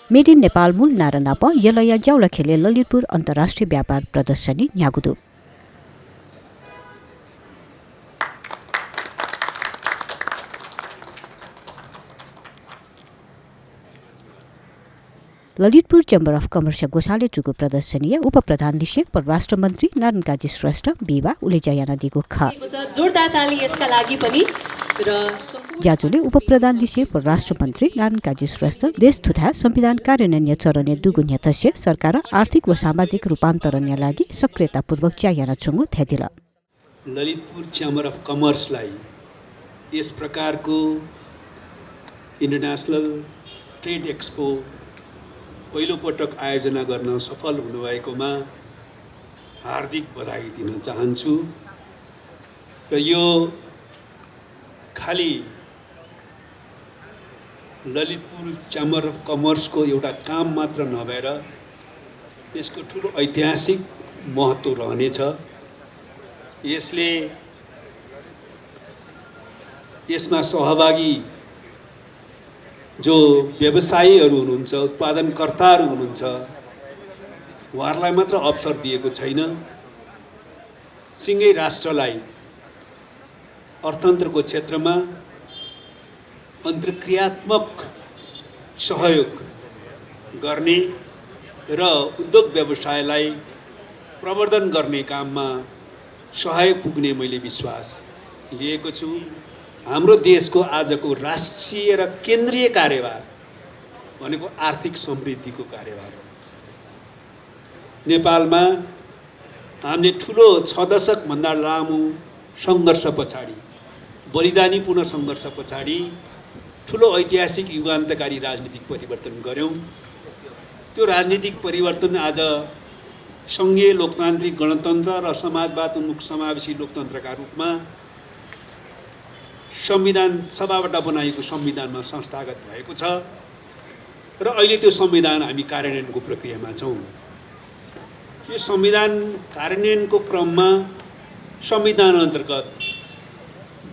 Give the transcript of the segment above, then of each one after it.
Made in Nepal मूल नारानाप यलया ज्याउला खेले ललितपुर अन्तर्राष्ट्रिय व्यापार प्रदर्शनी न्यागुदु ललितपुर चेम्बर अफ कमर्स गोसाले चुको प्रदर्शनीय उप प्रधान लिसे परराष्ट्र मन्त्री नारायण काजी श्रेष्ठ बिवा उलेजाया नदीको ख जोरदार ताली यसका लागि पनि र ज्याजुले उप प्रधान लिसे परराष्ट्र मन्त्री नारायण काजी श्रेष्ठ देश थुथा संविधान कार्यान्वयन चरणे दुगुन्य तस्य सरकार आर्थिक व सामाजिक रूपान्तरण लागि सक्रियतापूर्वक च्यायाना छुंगु थ्यादिल ललितपुर चेम्बर अफ कमर्सलाई यस प्रकारको इन्टरनेसनल ट्रेड एक्सपो पहिलो पटक आयोजना गर्न सफल हुनुभएकोमा हार्दिक बधाई दिन चाहन्छु र यो खाली ललितपुर चेम्बर अफ कमर्सको एउटा काम मात्र नभएर यसको ठुलो ऐतिहासिक महत्त्व रहनेछ। यसले यसमा सहभागी जो व्यवसायीहरू हुनुहुन्छ उत्पादनकर्ताहरू हुनुहुन्छ उहाँहरूलाई मात्र अवसर दिएको छैन, सिंगै राष्ट्रलाई अर्थतन्त्रको क्षेत्रमा अन्तर्क्रियात्मक सहयोग गर्ने र उद्योग व्यवसायलाई प्रवर्धन गर्ने काममा सहयोग पुग्ने मैले विश्वास लिएको छु। हाम्रो देशको आजको राष्ट्रिय र केन्द्रीय कार्यभार भनेको आर्थिक समृद्धिको कार्यभार हो। नेपालमा हामीले ठुलो 6 दशकभन्दा लामो सङ्घर्ष पछाडि बलिदानीपूर्ण सङ्घर्ष पछाडि ठुलो ऐतिहासिक युगान्तकारी राजनीतिक परिवर्तन गऱ्यौँ। त्यो राजनीतिक परिवर्तन आज सङ्घीय लोकतान्त्रिक गणतन्त्र र समाजवाद उन्मुख समावेशी लोकतन्त्रका रूपमा संविधान सभाबाट बनाएको संविधानमा संस्थागत भएको छ र अहिले त्यो संविधान हामी कार्यान्वयनको प्रक्रियामा छौँ। यो संविधान कार्यान्वयनको क्रममा संविधान अन्तर्गत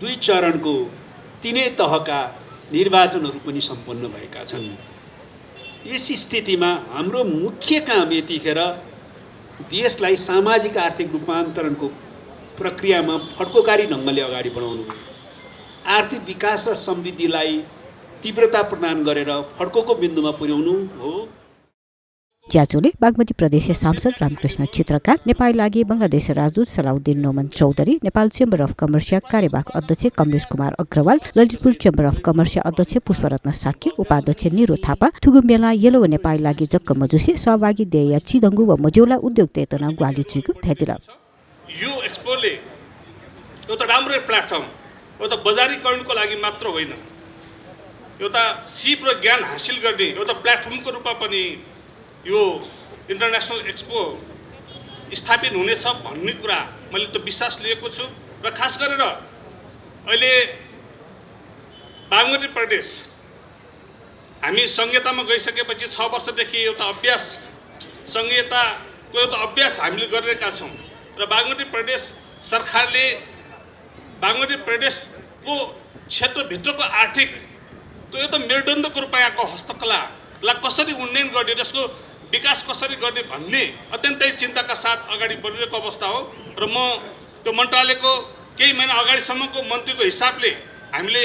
2 चरणको 3 तहका निर्वाचनहरू पनि सम्पन्न भएका छन्। यस स्थितिमा हाम्रो मुख्य काम यतिखेर देशलाई सामाजिक आर्थिक रूपान्तरणको प्रक्रियामा फड्कोकारी ढङ्गले अगाडि बढाउनु, आर्थिक विकास र समृद्धिलाई तीव्रता प्रदान गरेर फड्कोको बिन्दुमा पुर्याउनु हो। ज्याचोले बागमती प्रदेश सांसद रामकृष्ण चित्रकार, नेपाल लागि बंगलादेश राजदूत Salauddin Noman Chowdhury, Nepal chamber of commerce कार्यवाहक अध्यक्ष Kamlesh Kumar Agrawal, Lalitpur chamber of commerce अध्यक्ष पुष्परत्न साक्य, उपाध्यक्ष निरो थापा, थुगुम्बेला येलो व नेपाल लागि जक्क मजुसे सहभागी देय चिदङ्गु व मजेौला उद्योग चेतना ग्वाली चुइको थ्यादिल। यो एक्सपोले एउटा राम्रो प्लेटफर्म एउटा बजारीकरणको लागि मात्र होइन, एउटा सिप र ज्ञान हासिल गर्ने एउटा प्लेटफर्मको रूपमा पनि यो इन्टरनेसनल एक्सपो स्थापित हुनेछ भन्ने कुरा मैले त विश्वास लिएको छु। र खास गरेर अहिले बागमती प्रदेश हामी संहितामा गइसकेपछि 6 वर्षदेखि एउटा अभ्यास संहिताको एउटा अभ्यास हामीले गरिरहेका छौँ र बागमती प्रदेश सरकारले बागमती प्रदेशको क्षेत्रभित्रको आर्थिक त्यो एउटा मेरुदण्डको रूपमा यहाँको हस्तकलालाई कसरी उन्नयन गर्ने, त्यसको विकास कसरी गर्ने भन्ने अत्यन्तै चिन्ताका साथ अगाडि बढिरहेको अवस्था हो। र म त्यो मन्त्रालयको केही महिना अगाडिसम्मको मन्त्रीको हिसाबले हामीले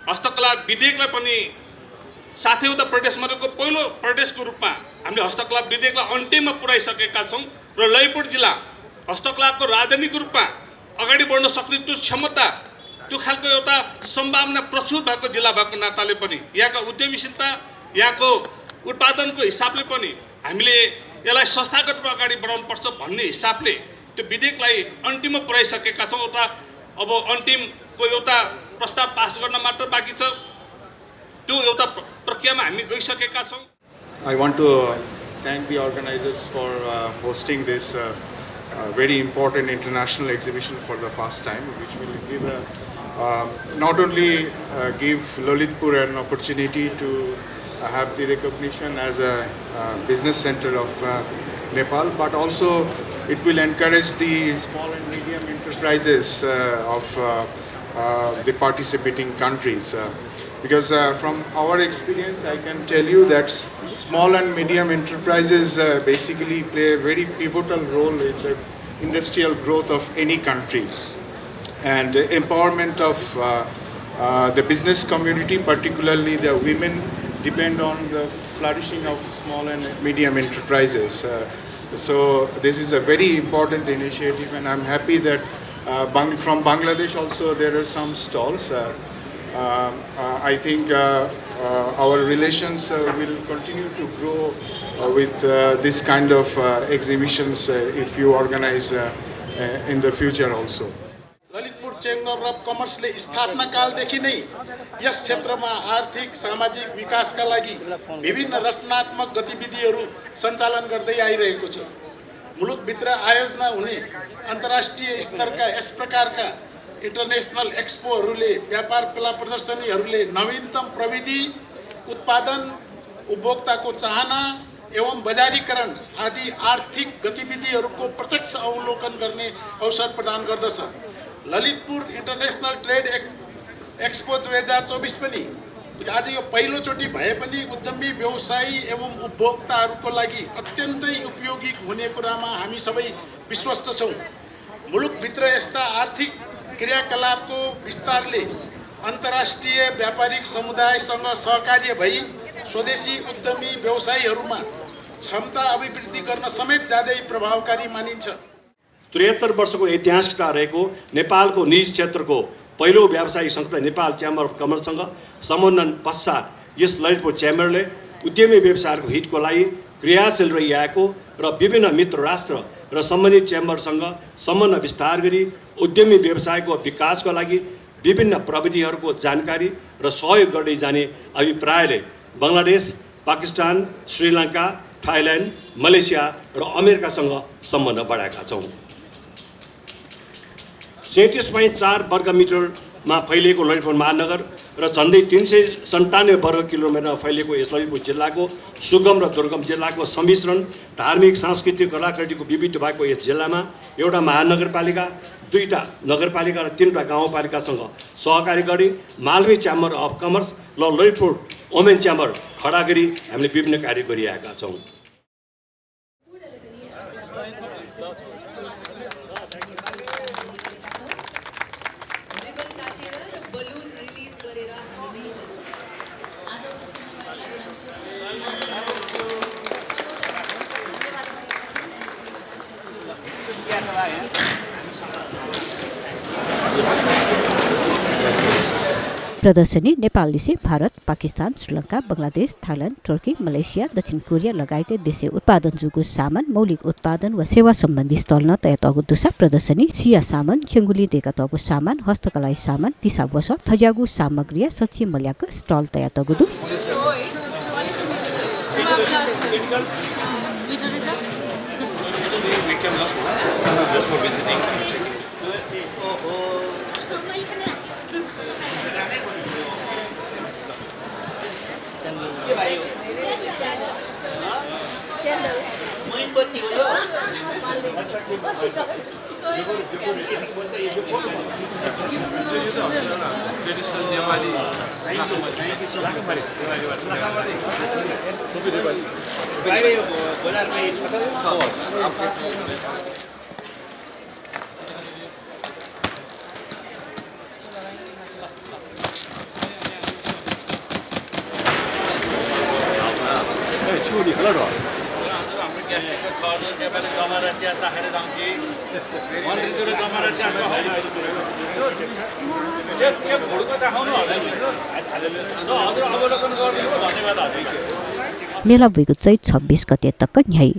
हस्तकला विधेयकलाई पनि साथै उता प्रदेशमध्येको पहिलो प्रदेशको रूपमा हामीले हस्तकला विधेयकलाई अन्त्यमा पुर्याइसकेका छौँ र ललितपुर जिल्ला हस्तकलाको राजधानीको रूपमा अगाडि बढ्न सक्ने त्यो क्षमता, त्यो खालको एउटा सम्भावना प्रचुर भएको जिल्ला भएको नाताले पनि यहाँका उद्यमीशीलता, यहाँको उत्पादनको हिसाबले पनि हामीले यसलाई संस्थागत रूपमा अगाडि बढाउनुपर्छ भन्ने हिसाबले त्यो विधेयकलाई अन्तिममा पुर्याइसकेका छौँ। एउटा अब अन्तिमको एउटा प्रस्ताव पास गर्न मात्र बाँकी छ, त्यो एउटा प्रक्रियामा हामी गइसकेका छौँ। I want to thank the organizers for hosting this very important international exhibition for the first time, which will give not only give Lalitpur an opportunity to have the recognition as a business center of Nepal, but also it will encourage the small and medium enterprises of the participating countries. Because from our experience, I can tell you that small and medium enterprises basically play a very pivotal role in the industrial growth of any country. And empowerment of the business community, particularly the women, depend on the flourishing of small and medium enterprises. So this is a very important initiative, and I'm happy that from Bangladesh also there are some stalls. I think our relations will continue to grow with this kind of exhibitions if you organize in the future also. Lalitpur chamber of कमर्सले स्थापना कालदेखि नै यस क्षेत्रमा आर्थिक सामाजिक विकासका लागि विभिन्न रचनात्मक गतिविधिहरू सञ्चालन गर्दै आइरहेको छ। मुलुकभित्र आयोजना हुने अन्तर्राष्ट्रिय स्तरका यस प्रकारका इन्टरनेशनल एक्सपोहरूले व्यापार कला प्रदर्शनीहरूले नवीनतम प्रविधि, उत्पादन, उपभोक्ताको चाहना एवं बजारीकरण आदि आर्थिक गतिविधिहरूको प्रत्यक्ष अवलोकन गर्ने अवसर प्रदान गर्दछ। ललितपुर इन्टरनेशनल ट्रेड एक्सपो 2024 पनि आज यो पहिलोचोटि भए पनि उद्यमी व्यवसायी एवं उपभोक्ताहरूको लागि अत्यन्तै उपयोगी हुने कुरामा हामी सबै विश्वस्त छौँ। मुलुकभित्र यस्ता आर्थिक क्रियाकलापको विस्तारले अन्तर्राष्ट्रिय व्यापारिक समुदायसँग सहकार्य भई स्वदेशी उद्यमी व्यवसायीहरूमा क्षमता अभिवृद्धि गर्न समेत ज्यादै प्रभावकारी मानिन्छ। 73 वर्षको इतिहासता रहेको नेपालको निजी क्षेत्रको पहिलो व्यावसायिक संस्था नेपाल च्याम्बर अफ कमर्ससँग समन्वयन पश्चात यस ललितपुर च्याम्बरले उद्यमी व्यवसायहरूको हितको लागि क्रियाशील रहिआएको र विभिन्न मित्र राष्ट्र र सम्बन्धित च्याम्बरसँग समन्वय विस्तार गरी उद्यमी व्यवसायको विकासको लागि विभिन्न प्रविधिहरूको जानकारी र सहयोग गर्दै जाने अभिप्रायले बङ्गलादेश, पाकिस्तान, श्रीलङ्का, थाइल्यान्ड, मलेसिया र अमेरिकासँग सम्बन्ध बढाएका छौँ। 37.4 वर्ग मिटरमा फैलिएको ललितपुर महानगर र झन्डै 397 वर्ग किलोमिटरमा फैलिएको यस ललितपुर जिल्लाको सुगम र दुर्गम जिल्लाको सम्मिश्रण धार्मिक, सांस्कृतिक, कलाकृतिको विविध भएको यस जिल्लामा एउटा महानगरपालिका, 2टा नगरपालिका र 3वटा गाउँपालिकासँग सहकारी गरी मालवी च्याम्बर अफ कमर्स र ललितपुर वुमेन च्याम्बर खडा गरी हामीले विभिन्न कार्य गरिरहेका छौँ। प्रदर्शनी नेपालले Bharat, Pakistan, Sri Lanka, Bangladesh, Thailand, Turkey, Malaysia, दक्षिण कोरिया लगायत देशे उत्पादन जुगु सामान, मौलिक उत्पादन व सेवा सम्बन्धी स्थल न तय तगु दुसा प्रदर्शनी सिया सामान, चेंगुली देका तगु सामान, हस्तकला सामान, दिशा वस थजागु सामग्री सच्ची मल्याक स्टल तय तगु दु मेला भएको चैत 26 गते तक न्याय